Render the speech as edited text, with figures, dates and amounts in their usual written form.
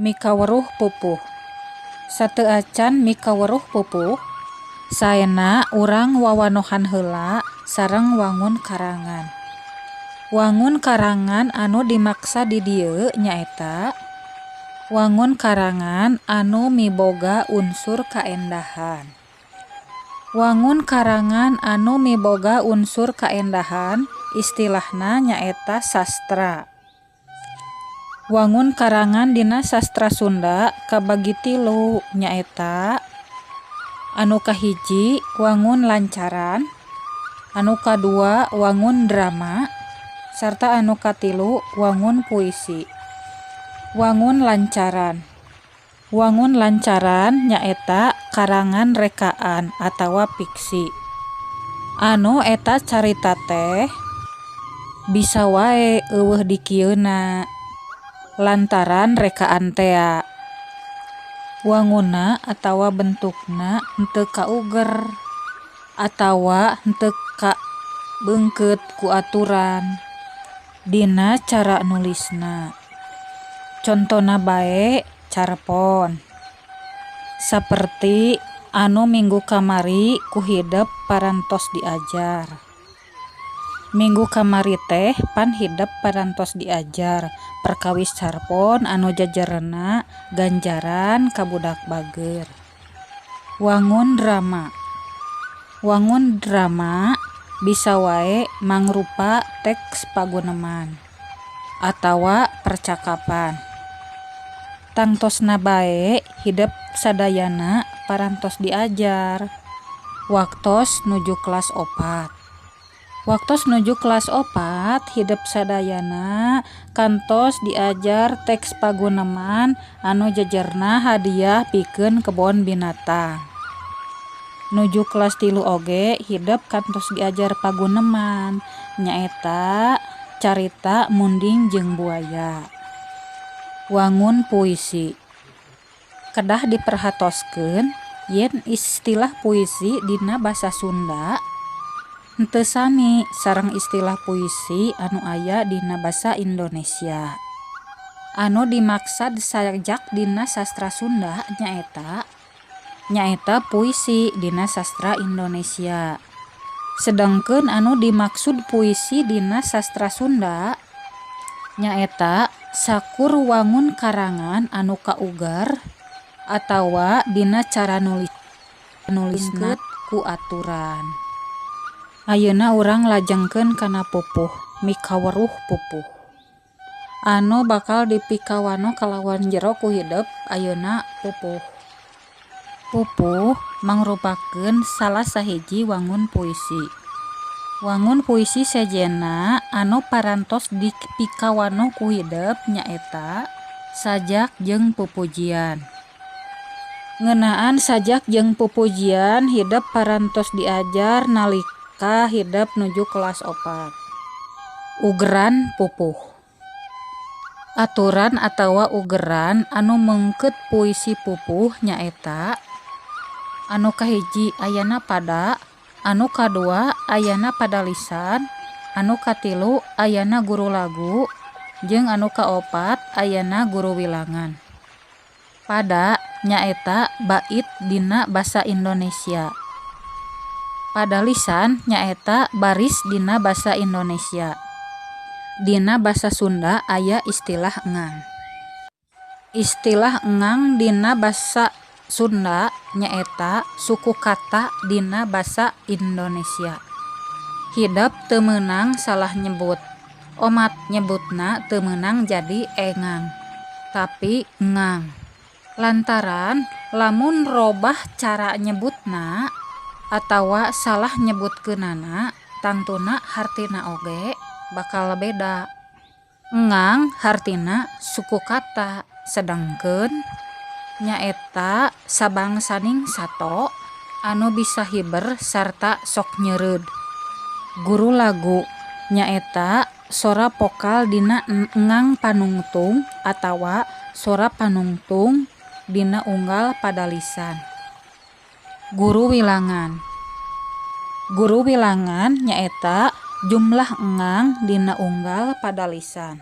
Mikaweruh pupuh. Sateuacan mikaweruh pupuh, saena urang wawanohan heula sareng wangun karangan. Wangun karangan anu dimaksa di dieu nyaeta wangun karangan anu miboga unsur kaendahan. Wangun karangan anu miboga unsur kaendahan istilahna nyaeta sastra. Wangun karangan dina sastra Sunda kabagi tilu, nyaeta anu kahiji wangun lancaran, anu kadua wangun drama, sarta anu katilu wangun puisi. Wangun lancaran. Wangun lancaran nyaeta karangan rekaan atawa fiksi. Anu eta carita teh bisa wae euweuh dikieunna lantaran rekaan tea. Wangunna atawa bentukna henteu kauger atawa henteu kabeungkeut ku aturan dina cara nulisna. Contona bae carpon. Saperti anu minggu kamari ku hidep parantos diajar. Minggu kamari teh pan hidep parantos diajar perkawis carpon anu jejerna ganjaran ka budak bageur. Wangun drama. Wangun drama bisa wae mangrupa teks paguneman atawa percakapan. Tangtosna bae hidep sadayana parantos diajar waktos nuju kelas 4. Waktos nuju kelas 4 hidep sadayana kantos diajar teks paguneman anu jejerna hadiah pikeun kebon binatang. Nuju kelas 3 oge hidep kantos diajar paguneman nyaeta carita munding jeung buaya. Wangun puisi. Kedah diperhatoskeun yen istilah puisi dina basa Sunda henteu sami sareng istilah puisi anu aya dina basa Indonesia. Anu dimaksad sajak dina sastra Sunda nyaeta puisi dina sastra Indonesia. Sedengkeun anu dimaksud puisi dina sastra Sunda nyaeta sakur wangun karangan anu kaugar atawa dina cara nulisna ku aturan. Ayeuna urang lajengkeun kana pupuh, mikaweruh pupuh. Anu bakal dipikawanoh kalawan jero ku hidep ayeuna pupuh. Pupuh mangrupakeun salah sahiji wangun puisi. Wangun puisi sejenna anu parantos dipikawanoh ku hidep nyaeta sajak jeung pupujian. Ngeunaan sajak jeung pupujian hidep parantos diajar nalika hidep nuju kelas 4. Ugeran pupuh. Aturan atawa ugeran anu meungkeut puisi pupuh nyaeta anu kahiji ayana pada, anu kadua ayana padalisan, anu katilu ayana guru lagu, jeung anu kaopat ayana guru wilangan. Pada nyaeta bait dina basa Indonesia. Padalisan nyaeta baris dina basa Indonesia. Dina basa Sunda aya istilah engang. Istilah engang dina basa Sunda nyaeta suku kata dina basa Indonesia. Hidep teu meunang salah nyebut. Omat nyebutna teu meunang jadi engang, tapi ngang. Lantaran lamun robah cara nyebutna atawa salah nyebutkeunana, tangtuna hartina oge bakal beda. Engang hartina suku kata, sedengkeun nyaeta sabangsaning sato anu bisa hiber sarta sok nyeureud. Guru lagu nyaeta sora vokal dina engang panungtung atawa sora panungtung dina unggal padalisan. Guru wilangan. Guru wilangan nyaeta jumlah engang dina unggal padalisan.